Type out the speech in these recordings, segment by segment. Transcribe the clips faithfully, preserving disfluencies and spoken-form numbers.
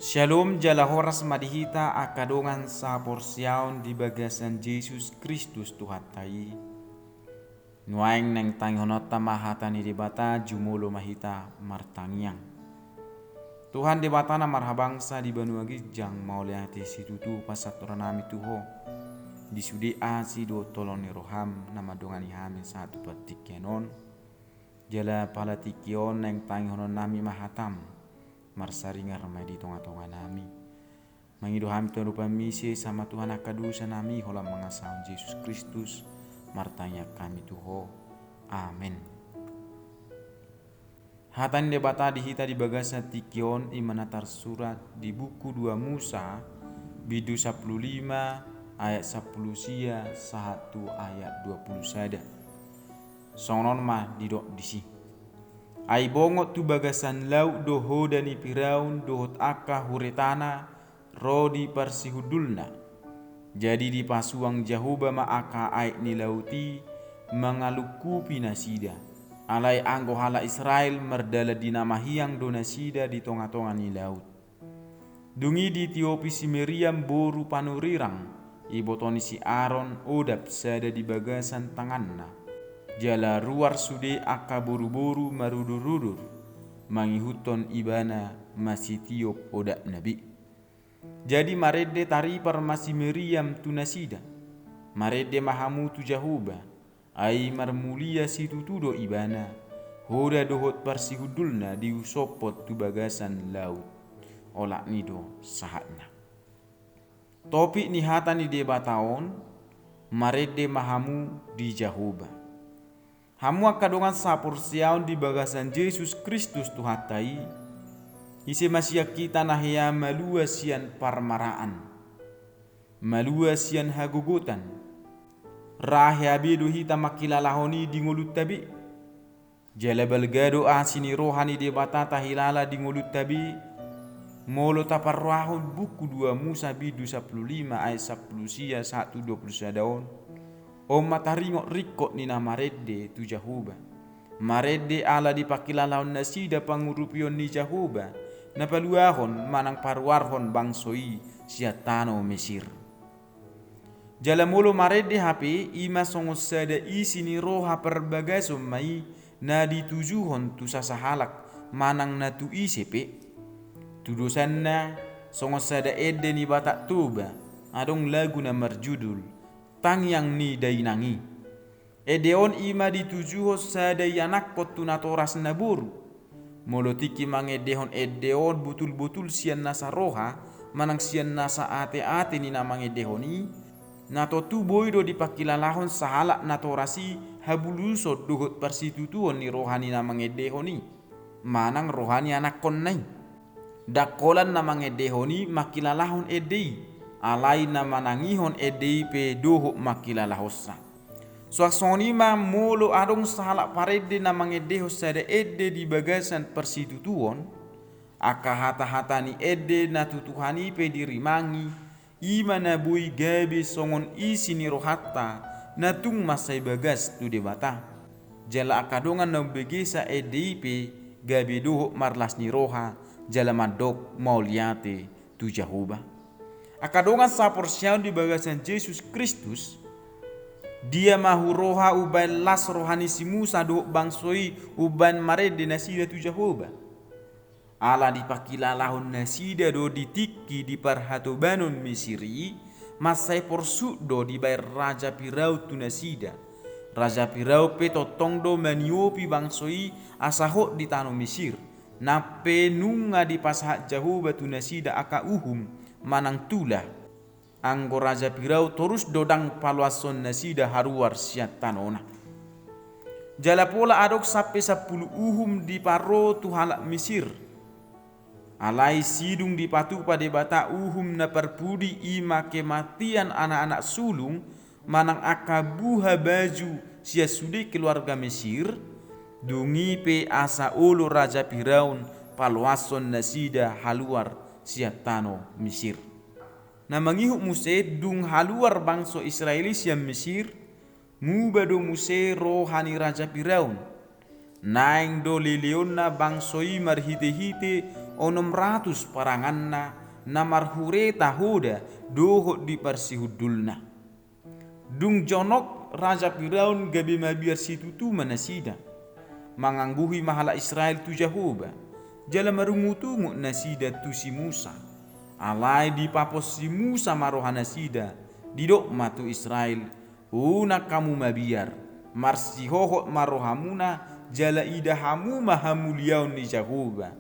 Syalom, jala horas ma di hita angka dongan saporseaon di bagasan Jesus Kristus Tuhanta i. Nuaeng naeng tangihononta ma hata ni Debata, jumolo ma hita martangiang. Tuhan Debata na marhabangsa di banua ginjang, mauliate situtu pasahat rohanami tu Ho. Di sude asi dohot holong ni roham na mandongani hami sahat tu partingkian on. Jala pala tingki on naeng tangihononnami ma hatam, marsaringar ma i di tongatonganami. Mangido hami tu adopanmi, sesa ma Tuhan angka dosanami, holan mangasahon Jesus Kristus, martangiang hami tu Ho. Amen. Hata ni Debata di hita di bagasan tingki on, i ma na tarsurat di buku dua Musa, bindu sampulu lima, ayat sampulu sia sahat tu ayat dua pulu sada. Songon on ma didok disi: Ai bongot tu bagasan laut do hoda ni piraon dohot angka huretana ro di parsihundulna. Jadi dipasuang Jahowa ma angka aek ni laut i mangalungkupi nasida. Alai anggo halak Israel mardalan di na mahiang do nasida di tongatonga ni laut. Dung i ditiopi si Miriam boru panurirang, iboto ni si Aron, odap sada di bagasan tanganna. Jala ruar sude angka boruboru marudurudur, mangihuthon ibana masitiop odapna be. Jadi marende taripar ma si Miriam tu nasida: Marende ma hamu tu Jahowa, ai marmulia situtu do Ibana, hoda dohot parsihundulna diusophon tu bagasan laut. Olat ni do sahatna. Topik ni hata ni Debata on: Marende ma hamu di Jahowa. Hamu angka dongan saporseaon di bagasan Jesus Kristus Tuhanta i, ise ma sian hita na hea malua sian parmaraan, malua sian hagogotan? Ra hea be do hita mangkilalahon i di ngolunta be. Jala balga do asi ni roha ni Debata tahilala di ngolunta be, molo taparrohahon buku dua Musa bindu sampulu lima ayat sampulu sia sahat tu dua pulu sada on. On ma taringot ringkot ni na marende tu Jahowa. Marende ala dipangkilalahon nasida pangurupion ni Jahowa, na paluahon manang paruarhon bangso i sian tano Mesir. Jala molo marende hape, i ma songon sada isi ni roha parbagason ma i na ditujuhon tu sasahalak manang na tu ise pe. Tu dosanna, songon sada ende ni Batak Toba, adong lagu na marjudul Tangiang ni Dainang i. Ende on i ma ditujuhon sada ianakhon tu natoras na boru. Molo tingki mangendehon ende on butulbutul sian nasa roha manang sian nasa ateate ni na mangendehon i, na tontu boi do dipangkilalahon sahalak natoras i habuluson dohot parsitutuon ni roha ni na mangendehon i manang roha ni anakhonna i. Ndang holan na mangendehon i mangkilalahon ende i, alai na manangihon ende i pe dohot mangkilalahonsa. Suang songon i ma molo adong sahalak parende na mangendehon sada ende di bagasan parsitutuon, angka hatahata ni ende na tu Tuhan i pe dirimangi, i ma na boi gabe songon isi ni rohanta na tung mansai bagas tu Debata. Jala angka dongan na umbegesa ende i pe gabe dohot marlas ni roha jala mandok mauliate tu Jahowa. Angka dongan saporseaon di bagasan Jesus Kristus, dia ma huroha umbaen las roha ni si Musa dohot bangso i umbaen marende nasida tu Jahowa? Ala dipangkilalahon nasida do di tingki di parhatobanon Mesir i, mansai porsuk do dibaen raja Piraun tu nasida. Raja Piraun pe tongtong do maniopi bangso i asa hot di tano Mesir. Nang pe nunga dipasahat Jahowa tu nasida angka uhum manang tula. Anggo raja Piraun torus do ndang paloashon nasida haruar sian tanona. Jala pola adong sampe sampulu uhum diparo tu halak Mesir. Alai sidung dipatupa Debata uhum na parpudi, i ma kematian anak-anak sulung manang angka buha baju sian sude keluarga Mesir, dung i pe asa olo raja Piraun paloashon nasida haluar sian tano Mesir. Na mangihut muse, dung haluar bangso Israel i sian Mesir, muba do muse roha ni raja Piraun. Naeng do leleonna bangso i marhitehite onom ratus paranganna na marhureta hoda dohot di parsihundulna. Dung jonok raja Firaun gabe mabiar situtu ma nasida. Mangangguhi ma halak Israel tu Jahowa, jala marungutungut nasida tu si Musa. Alai dipapos si Musa ma rohanasida, didok ma tu Israel: Unang hamu mabiar, marsihohot ma rohamuna, jala ida hamu ma hamuliaon ni Jahowa.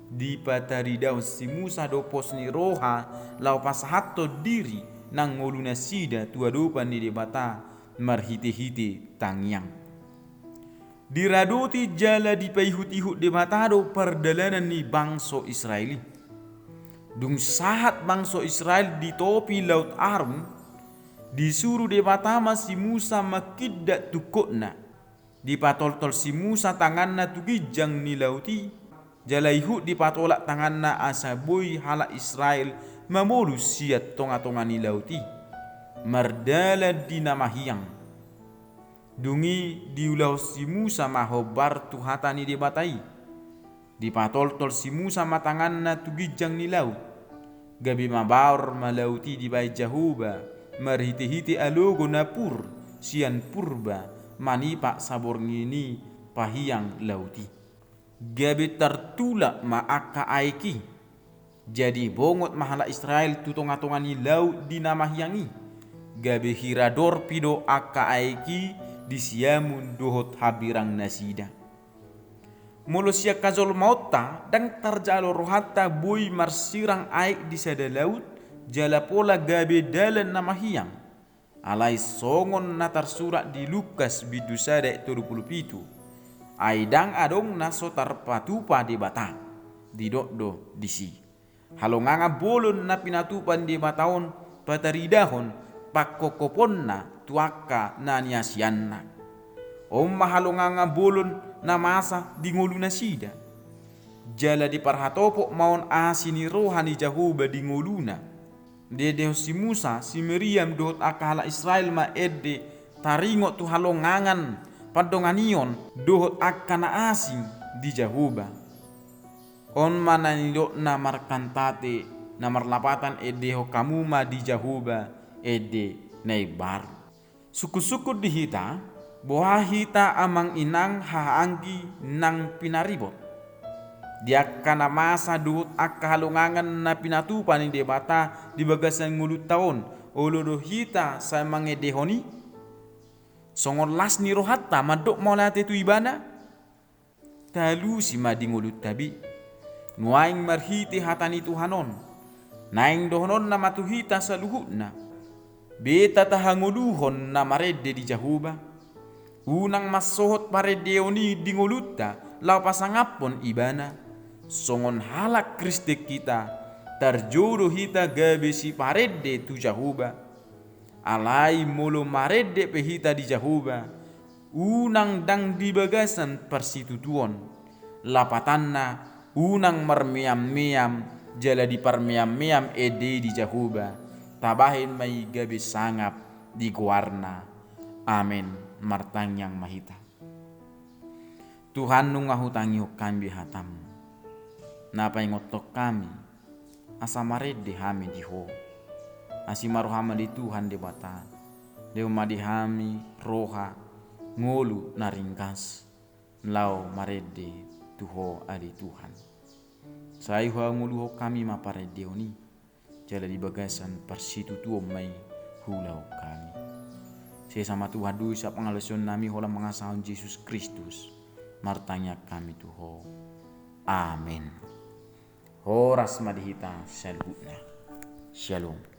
Dipataridahon si Musa do pos ni roha laho pasahathon diri nang ngolunasida tu adopan ni Debata marhitehite tangiang. Diradoti jala dipaihutihut Debata do pardalanan ni bangso Israel i. Dung sahat bangso Israel di topi Laut Arum, disuru Debata ma si Musa mangkindat tungkotna. Dipatoltol si Musa tanganna tu ginjang ni laut i, jala ihut dipatolak tanganna asa boi halak Israel mamolus sian tongatonga ni laut i, mardalan di na mahiang. Dung i diulahon si Musa ma hombar tu hata ni Debata i. Dipatoltol si Musa ma tanganna tu ginjang ni laut. Gabe mabaor ma laut i dibahen Jahowa marhitehite alogo na pur sian purba manipak saborngin i pahiang laut i. Gabe tartulak ma angka aek i. Jadi bongot ma halak Israel tu tongatonga ni laut di na mahiang i. Gabe hira dorpi do angka aek i di siamun dohot hambirangnasida. Molo sian hajolmaonta, ndang tarjalo rohanta boi marsirang aek di sada laut, jala pola gabe dalan na mahiang. Alai songon na tarsurat di Lukas bindu sada ayat tolu pulu pitu: Ai ndang adong na so tarpatupa Debata, didok do disi. Halongangan bolon na pinatupa ni Debata on pataridahon pangkophoponna tu angka na niasianna. On ma halongangan bolon na masa di ngolunasida. Jala diparhatopot ma on asi ni roha ni Jahowa di ngoluna. Diendehon si Musa, si Miriam dohot angka halak Israel ma ende taringot tu halongangan pandonganion dohot angka na asing di Jahowa. On ma na nidokna markantate na marlapatan: Endehon hamu ma di Jahowa ende na imbaru. Sungkunsungkun di hita, boha hita amang inang hahaanggi nang pinaribot. Di angka na masa dohot angka halongangan na pinatupa ni Debata di bagasan ngolunta on, olo do hita sai mangendehon i? Songon las ni rohanta mandok mauliate tu Ibana? Talusi ma di ngolunta be. Nuaeng marhite hata ni Tuhan on, naeng dohononna ma tu hita saluhutna: Beta tahangoluhon na marende di Jahowa. Unang mansohot parendeon i di ngolunta laho pasangaphon Ibana. Songon halak Kristen hita, tarjou do hita gabe siparende tu Jahowa. Alai molo marende pe hita di Jahowa, unang ndang di bagasan parsitutuon. Lapatanna, unang marmeammeam jala diparmeammeam ende i di Jahowa, tabahen ma i gabe sangap di goarna. Amen. Martangiang ma hita. Tuhan, nunga hutangihon hami be hataM, na paingothon hami asa marende hami di Ho. Asi ma rohaM ale Tuhan Debata, lehon ma di hami roha, ngolu na ringgas, laho marende tu Ho ale Tuhan. Sai huhangoluhon hami ma parendeon i, jala di bagasan parsitutuon ma i huulahon hami. Sesa ma Tuhan dosa pangalaosionnami holan mangasahon Jesus Kristus, martangiang hami tu Ho. Amen. Horas ma di hita saluhutna. Syalom.